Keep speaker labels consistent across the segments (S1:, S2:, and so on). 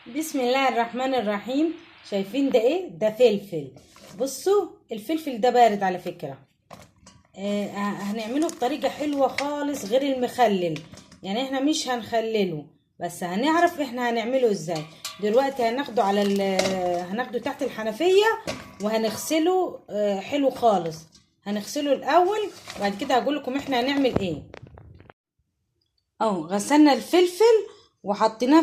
S1: بسم الله الرحمن الرحيم. شايفين ده ايه؟ ده فلفل. بصوا الفلفل ده بارد على فكرة. هنعمله بطريقة حلوة خالص غير المخلل، يعني احنا مش هنخلله بس هنعرف احنا هنعمله ازاي. دلوقتي هناخده على هناخده تحت الحنفية وهنغسله، حلو خالص. هنغسله الاول وبعد كده هقول لكم احنا هنعمل ايه. اهو غسلنا الفلفل وحطيناه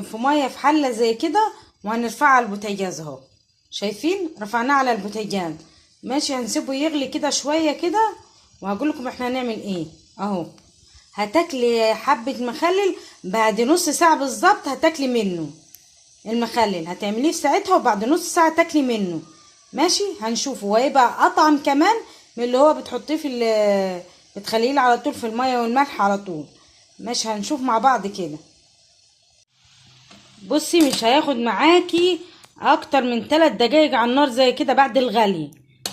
S1: في مية في حله زي كده، وهنرفعه على البوتاجاز اهو. شايفين؟ رفعناه على البوتاجاز. ماشي، هنسيبه يغلي كده شوية كده وهقول لكم احنا هنعمل ايه. اهو هتاكلي حبه مخلل بعد نص ساعة بالظبط، هتاكلي منه المخلل، هتعمليه في ساعتها وبعد نص ساعة تاكلي منه. ماشي، هنشوفه وهيبقى اطعم كمان من اللي هو بتحطيه في بتخليه على طول في المية والملح على طول. ماشي، هنشوف مع بعض كده. بصي مش هياخد معاكي اكتر من 3 دقايق على النار زي كده بعد الغلي،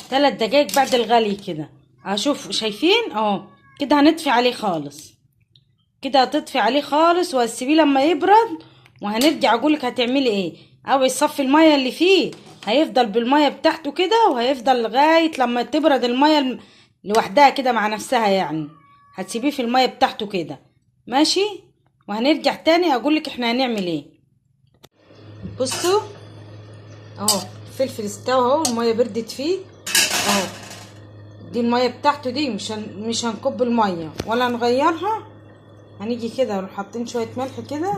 S1: 3 دقايق بعد الغلي كده. هشوف، شايفين اهو كده هنطفي عليه خالص كده، هتطفي عليه خالص وهتسيبيه لما يبرد، وهنرجع اقولك هتعملي ايه. او يصفي المية اللي فيه، هيفضل بالمية بتاعته كده وهيفضل لغاية لما تبرد المية لوحدها كده مع نفسها، يعني هتسيبيه في المية بتاعته كده. ماشي، وهنرجع تاني اقولك احنا هنعمل ايه. بصوا اهو الفلفل استوى اهو، المية بردت فيه اهو. دي المية بتاعته دي، مش هنكب المية ولا نغيرها. هنيجي كده نروح حاطين شوية ملح كده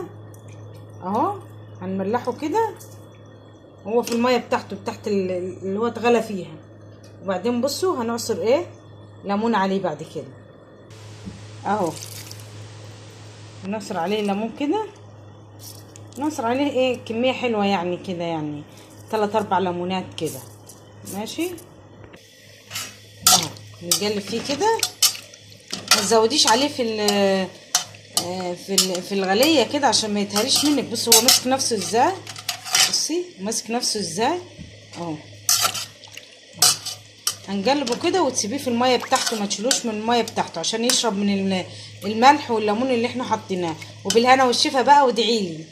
S1: اهو، هنملحه كده هو في المية بتاعته بتاعت اللي هو اتغلى فيها. وبعدين بصوا هنعصر ايه؟ ليمون عليه بعد كده اهو، هنعصر عليه ليمون كده، نعصر عليه ايه؟ كمية حلوة يعني كده، يعني 3 4 ليمونات كده. ماشي اهو نقلب فيه كده، ما تزوديش عليه في الغليه كده عشان ما يتهريش منك. بصوا هو ماسك نفسه ازاي، بصي ماسك نفسه ازاي اهو. هنقلبه كده وتسيبيه في المية بتاعته، ما تشيلوش من المية بتاعته عشان يشرب من الملح والليمون اللي احنا حطيناه. وبالهنا والشفا بقى، وادعيلي.